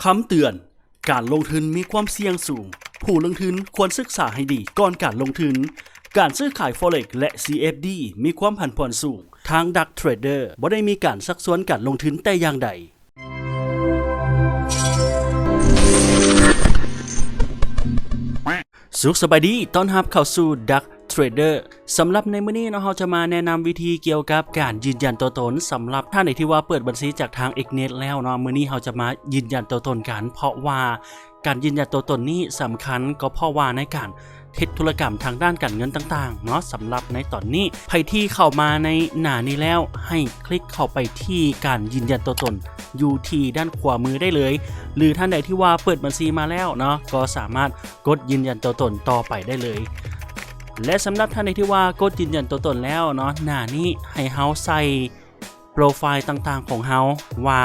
ຄຳເຕືອນ, ການລົງທຶນມີຄວາມສ່ຽງສູງ. ຜູ້ລົງທຶນຄວນສຶກສາໃຫ້ດີກ່ອນການລົງທຶນ. ການຊື້ຂາຍ Forex ແລະ CFD ມີຄວາມຜັນຜວນສູງ. ທາງ Dux Trader ບໍ່ໄດ້ມີການຊັກຊວນການລົງທຶນແຕ່ຢ່າງໃດ. ສຸກສະບາຍດີ, ຕ້ອນຮັບເຂົ້າສູ່ Dux Trader. ສຳລັບໃນມື້ນີ້ເນາະ, ເຮົາຈະມາແນະນຳວິທີກ່ຽວກັບການຢືນຢັນຕົວຕົນ ສຳລັບທ່ານໃດທີ່ວ່າເປີດບັນຊີຈາກທາງ Exnet ແລ້ວເນາະ. ມື້ນີ້ເຮົາຈະມາຢືນຢັນຕົວຕົນກັນ, ເພາະວ່າການຢືນຢັນຕົວຕົນນີ້ສຳຄັນ ກໍເພາະວ່າໃນການເຮັດທຸລະກຳທາງດ້ານການເງິນຕ່າງໆເນາະ. ສຳລັບໃນຕອນນີ້, ໃຜທີ່ເຂົ້າມາໃນໜ້ານີ້ແລ້ວ, ໃຫ້ຄລິກເຂົ້າໄປທີ່ການຢືນຢັນຕົວຕົນຢູ່ທີ່ດ້ານຂວາມືໄດ້ເລີຍ, ຫຼືທ່ານໃດທີ່ວ່າເປີດບັນຊີມາແລ້ວເນາະ, ກໍສາມາດ ກົດຢືນຢັນຕົວຕົນຕໍ່ໄປໄດ້ເລີຍ. ແລະ ສຳລັບທ່ານໃດທີ່ວ່າກົດຢືນຢັນຕົວຕົນແລ້ວເນາະ, ໜ້ານີ້ໃຫ້ເຮົາໃສ່ໂປຣໄຟຕ່າງໆຂອງເຮົາ ວ່າ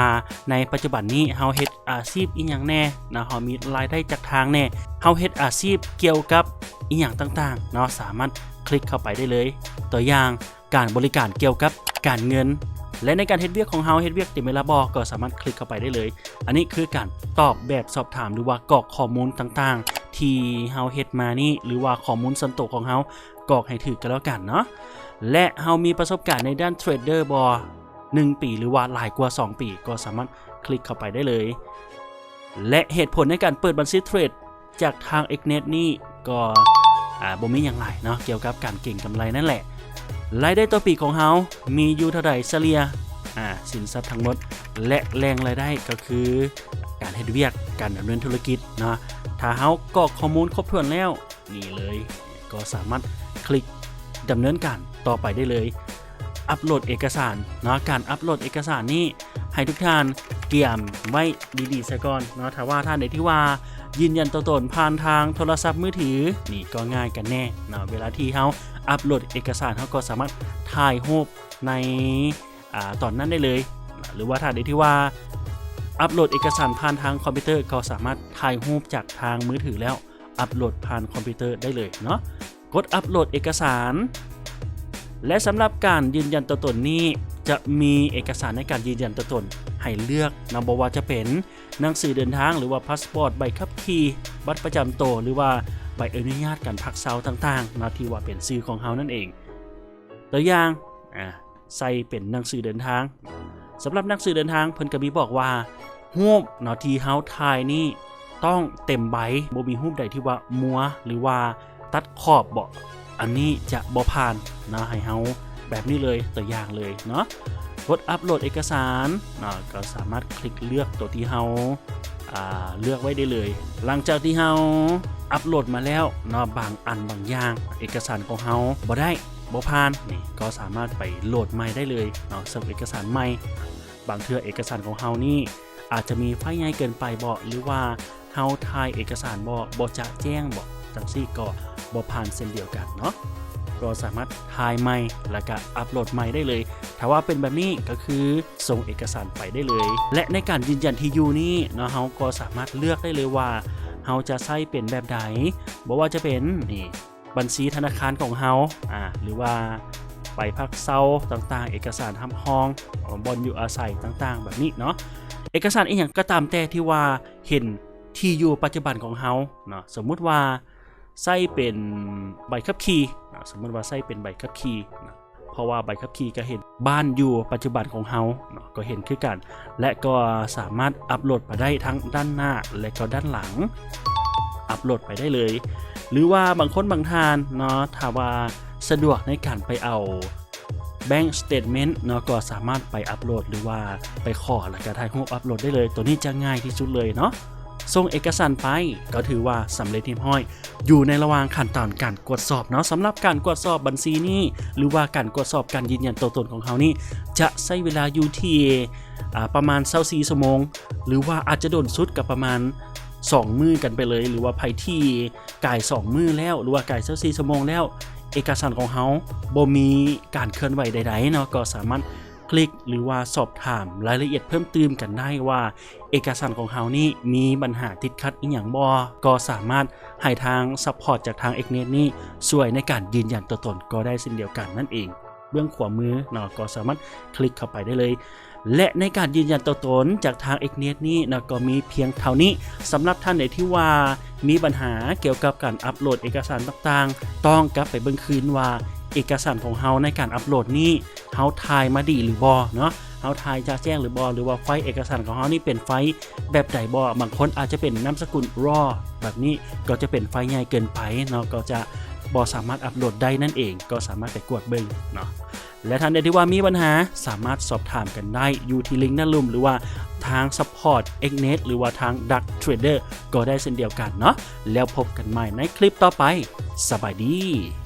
ໃນປັດຈຸບັນນີ້ເຮົາເຮັດອາຊີບອີ່ຫຍັງແດ່ເນາະ, ເຮົາມີລາຍໄດ້ຈາກທາງແດ່, ເຮົາເຮັດອາຊີບກ່ຽວກັບອີ່ຫຍັງຕ່າງໆເນາະ, ສາມາດຄລິກເຂົ້າໄປໄດ້ເລີຍ. ຕົວຢ່າງ, ການບໍລິການກ່ຽວກັບການເງິນ ແລະ ໃນການເຮັດວຽກຂອງເຮົາ ເຮັດວຽກເຕັມເວລາບໍ່ ກໍສາມາດຄລິກເຂົ້າໄປໄດ້ເລີຍ. ອັນນີ້ຄືການຕອບແບບສອບຖາມ ຫຼືວ່າກອກຂໍ້ມູນຕ່າງໆທີ່ເຮົາເຮັດມານີ້ ຫຼືວ່າຂໍ້ມູນສ່ວນໂຕຂອງເຮົາ ກອກໃຫ້ຖືກກໍແລ້ວກັນເນາະ. ແລະ ເຮົາມີປະສົບການໃນດ້ານເທຣດເດີບໍ່ ໜຶ່ງປີ ຫຼືວ່າຫຼາຍກວ່າສອງປີ ກໍສາມາດຄລິກເຂົ້າໄປໄດ້ເລີຍ. ແລະ ເຫດຜົນໃນການເປີດບັນຊີເທຣດ ຈາກທາງ Exnet ນີ້ກໍ ອາ ບໍ່ມີຫຍັງຫຼາຍເນາະ ກ່ຽວກັບການເກັງກຳໄລນັ້ນແຫຼະ. ລາຍໄດ້ຕໍ່ປີຂອງເຮົາມີຢູ່ເທົ່າໃດສະເລ່ຍ ອາ ສິນຊັບທັງໝົດ ແລະ ແຫຼ່ງລາຍໄດ້ກໍຄືການເຮັດວຽກ ການດຳເນີນທຸລະກິດເນາະ. ຖ້າເຮົາກອກຂໍ້ມູນຄົບຖ້ວນແລ້ວ ນີ້ເລີຍ ກໍສາມາດຄລິກດຳເນີນການຕໍ່ໄປໄດ້ເລີຍ. ອັບໂຫຼດເອກະສານເນາະ, ການອັບໂຫຼດເອກະສານນີ້ໃຫ້ທຸກທ່ານກຽມໄວ້ດີໆຊະກ່ອນເນາະ. ຖ້າວ່າທ່ານໃດທີ່ວ່າຢືນຢັນຕົວຕົນຜ່ານທາງໂທລະສັບມືຖື ນີ້ກໍງ່າຍກັນແດ່ເນາະ. ເວລາທີ່ເຮົາອັບໂຫຼດເອກະສານ ເຮົາກໍສາມາດຖ່າຍຮູບໃນ ອາ ຕອນນັ້ນໄດ້ເລີຍ ຫຼືວ່າທ່ານໃດທີ່ວ່າອັບໂຫຼດເອກະສານຜ່ານທາງຄອມພິວເຕີ ກໍສາມາດຖ່າຍຮູບຈາກທາງມືຖືແລ້ວ ອັບໂຫຼດຜ່ານຄອມພິວເຕີໄດ້ເລີຍເນາະ. ກົດອັບໂຫຼດເອກະສານ ແລະ ສຳລັບການຢືນຢັນຕົວຕົນນີ້ ຈະມີເອກະສານໃນການຢືນຢັນຕົວຕົນໃຫ້ເລືອກນຳ, ບໍ່ວ່າຈະເປັນໜັງສືເດີນທາງ ຫຼືວ່າພາສປອດ, ໃບຂັບຂີ່, ບັດປະຈຳໂຕ ຫຼືວ່າໃບອະນຸຍາດການພັກເຊົາຕ່າງໆເນາະ ທີ່ວ່າເປັນຊື່ຂອງເຮົານັ້ນເອງ. ຕົວຢ່າງ ອາ ໃສ່ເປັນໜັງສືເດີນທາງ. ສຳລັບໜັງສືເດີນທາງ ເພິ່ນກໍມີບອກວ່າ ຮູບເນາະທີ່ເຮົາຖ່າຍນີ້ຕ້ອງເຕັມໃບ, ບໍ່ມີຮູບໃດທີ່ວ່າມົວ ຫຼືວ່າຕັດຂອບເບາະ, ອັນນີ້ຈະບໍ່ຜ່ານເນາະ. ໃຫ້ເຮົາແບບນີ້ເລີຍ, ຕົວຢ່າງເລີຍເນາະ, ກົດອັບໂຫຼດເອກະສານເນາະ, ກໍສາມາດຄລິກເລືອກຕົວທີ່ເຮົາ ອາ ເລືອກໄວ້ໄດ້ເລີຍ. ຫຼັງຈາກທີ່ເຮົາອັບໂຫຼດມາແລ້ວເນາະ, ບາງອັນບາງຢ່າງເອກະສານຂອງເຮົາບໍ່ໄດ້ ບໍ່ຜ່ານ ນີ້ກໍສາມາດໄປໂຫຼດໃໝ່ໄດ້ເລີຍເນາະ, ສົ່ງເອກະສານໃໝ່. ບາງເທື່ອເອກະສານຂອງເຮົານີ້ອາດຈະມີໄຟລ໌ໃຫຍ່ເກີນໄປເບາະ ຫຼືວ່າເຮົາຖ່າຍເອກະສານບໍ່ ບໍ່ຈະແຈ້ງເບາະ, ຈັ່ງຊີ້ກໍບໍ່ຜ່ານເຊັ່ນດຽວກັນເນາະ. ກໍສາມາດຖ່າຍໃໝ່ ແລ້ວກະອັບໂຫຼດໃໝ່ໄດ້ເລີຍ. ຖ້າວ່າເປັນແບບນີ້ກໍຄືສົ່ງເອກະສານໄປໄດ້ເລີຍ. ແລະ ໃນການຢືນຢັນທີ່ຢູ່ນີ້ເນາະ, ເຮົາກໍສາມາດເລືອກໄດ້ເລີຍວ່າເຮົາຈະໃຊ້ເປັນແບບໃດ, ບໍ່ວ່າຈະເປັນ ນີ້ ບັນຊີທະນາຄານຂອງເຮົາ ອາ ຫຼືວ່າໃບພັກເຊົາຕ່າງໆ, ເອກະສານຮັບຮອງ ບ່ອນຢູ່ອາໄສຕ່າງໆ ແບບນີ້ເນາະ. ເອກະສານອີ່ຫຍັງກໍຕາມແຕ່ທີ່ວ່າເຫັນທີ່ຢູ່ປັດຈຸບັນຂອງເຮົາເນາະ, ສົມມຸດວ່າໃຊ້ເປັນໃບຂັບຂີ່ເນາະ, ສົມມຸດວ່າໃຊ້ເປັນໃບຂັບຂີ່ເນາະ, ເພາະວ່າໃບຂັບຂີ່ກໍເຫັນບ້ານຢູ່ປັດຈຸບັນຂອງເຮົາເນາະ ກໍເຫັນຄືກັນ ແລະ ກໍສາມາດອັບໂຫຼດໄປໄດ້ທັງດ້ານໜ້າ ແລະ ກໍດ້ານຫຼັງ, ອັບໂຫຼດໄປໄດ້ເລີຍ. ຫຼືວ່າບາງຄົນບາງທ່ານເນາະ, ຖ້າວ່າສະດວກໃນການໄປເອົາ bank statement ເນາະ, ກໍສາມາດໄປອັບໂຫຼດ ຫຼືວ່າໄປຂໍ ແລ້ວກໍຖ່າຍຮູບອັບໂຫຼດໄດ້ເລີຍ. ໂຕນີ້ຈະງ່າຍທີ່ສຸດເລີຍເນາະ. ສົ່ງເອກະສານໄປ ກໍຖືວ່າສຳເລັດຮຽບຮ້ອຍ. ຢູ່ໃນລະຫວ່າງຂັ້ນຕອນການກວດສອບເນາະ, ສຳລັບການກວດສອບບັນຊີນີ້ ຫຼືວ່າການກວດສອບການຢືນຢັນຕົວຕົນຂອງເຮົານີ້ ຈະໃຊ້ເວລາຢູ່ທີ່ ອາ ປະມານຊາວສີ່ຊົ່ວໂມງ ຫຼືວ່າອາດຈະດົນສຸດກໍປະມານສອງມື້ກັນໄປເລີຍ, ຫຼືວ່າໃຜທີ່ກາຍສອງມື້ແລ້ວ ຫຼືວ່າກາຍຊາວສີ່ຊົ່ວໂມງແລ້ວ ເອກະສານຂອງເຮົາບໍ່ມີການເຄື່ອນໄຫວໃດໆເນາະ, ກໍສາມາດ ຄລິກ ຫຼືວ່າສອບຖາມລາຍລະອຽດເພີ່ມຕື່ມກັນໄດ້ວ່າ ເອກະສານຂອງເຮົານີ້ມີບັນຫາຕິດຂັດອີ່ຫຍັງບໍ່, ກໍສາມາດໃຫ້ທາງ support ຈາກທາງ Exnet ນີ້ຊ່ວຍໃນການຢືນຢັນຕົວຕົນກໍໄດ້ເຊັ່ນດຽວກັນນັ້ນເອງ. ເບື້ອງຂວາມືເນາະ, ກໍສາມາດຄລິກເຂົ້າໄປໄດ້ເລີຍ. ແລະ ໃນການຢືນຢັນຕົວຕົນຈາກທາງ Xnet ນີ້ເນາະ ກໍມີພຽງເທົ່ານີ້. ສຳລັບທ່ານໃດທີ່ວ່າມີບັນຫາກ່ຽວກັບການອັບໂຫຼດເອກະສານຕ່າງໆ ຕ້ອງກັບໄປເບິ່ງຄືນວ່າເອກະສານຂອງເຮົາໃນການອັບໂຫຼດນີ້ ເຮົາຖ່າຍມາດີຫຼືບໍ່ເນາະ, ເຮົາຖ່າຍຈະແຈ້ງຫຼືບໍ່ ຫຼືວ່າໄຟລ໌ເອກະສານຂອງເຮົານີ້ເປັນໄຟລ໌ແບບໃດບໍ່. ບາງຄົນອາດຈະເປັນນາມສະກຸນ Raw ແບບນີ້ ກໍຈະເປັນໄຟລ໌ໃຫຍ່ເກີນໄປເນາະ, ກໍຈະບໍ່ສາມາດອັບໂຫຼດໄດ້ນັ້ນເອງ. ກໍສາມາດໄປກວດເບິ່ງເນາະ. ແລະ ທ່ານໃດທີ່ວ່າມີບັນຫາ ສາມາດສອບຖາມກັນໄດ້ຢູ່ທີ່ລິ້ງດ້ານລຸ່ມ ຫຼືວ່າທາງ support Xnet ຫຼືວ່າທາງ Dark Trader ກໍໄດ້ເຊັ່ນດຽວກັນເນາະ. ແລ້ວພົບກັນໃໝ່ໃນຄລິບຕໍ່ໄປ. ສະບາຍດີ.